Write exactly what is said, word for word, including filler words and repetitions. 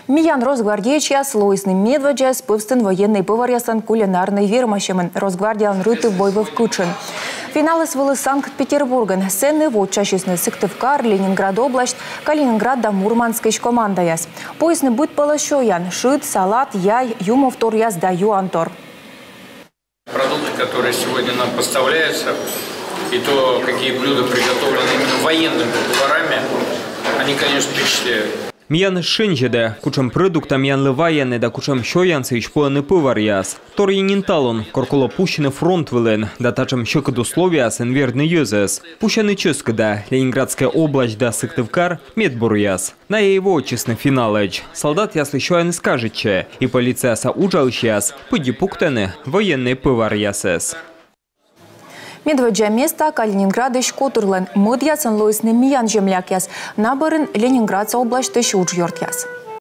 Миян росгвардеецъяс лоисны медводдзаэз пӧвстын военнӧй поваръяслӧн кулинарнӧй вермасьӧмын Росгвардиялӧн рытыв-бойвыв кытшын. Финалыс вӧлі Санкт-Петербургын. Сэні вочасисны Сыктывкар, Ленинград область, Калининград да Мурманскысь командаяс. Пуисны быдпӧлӧс сёян: шыд, салат, яй, юмов торъяс да юан тор. Продукты, которые сегодня нам поставляются, и то, какие блюда приготовлены именно военными поварами, они, конечно, впечатляют. Миянӧс шензьӧдӧ, кутшӧм продукта миянлы вайӧны да кутшӧм сёян сыысь пуӧны поваръяс. Торйӧн нин талун, кор колӧ пусьыны фронт вылын да татшӧм сьӧкыд условияясын вердны йӧзӧс. Пусьӧны чӧскыда: Ленинградскӧй область да Сыктывкар — медбуръяс. Найӧ и воӧдчисны финалӧдз. Салдатъяслы сёяныс кажитчӧ, и полицияса уджалысьяс пыдди пуктӧны военнӧй поваръясӧс. Медводдза места Калининградысь котырлӧн. Мӧдъясӧн лоисны миян землякъяс, на бӧрын Ленинградса обласьтысь уджъёртъяс.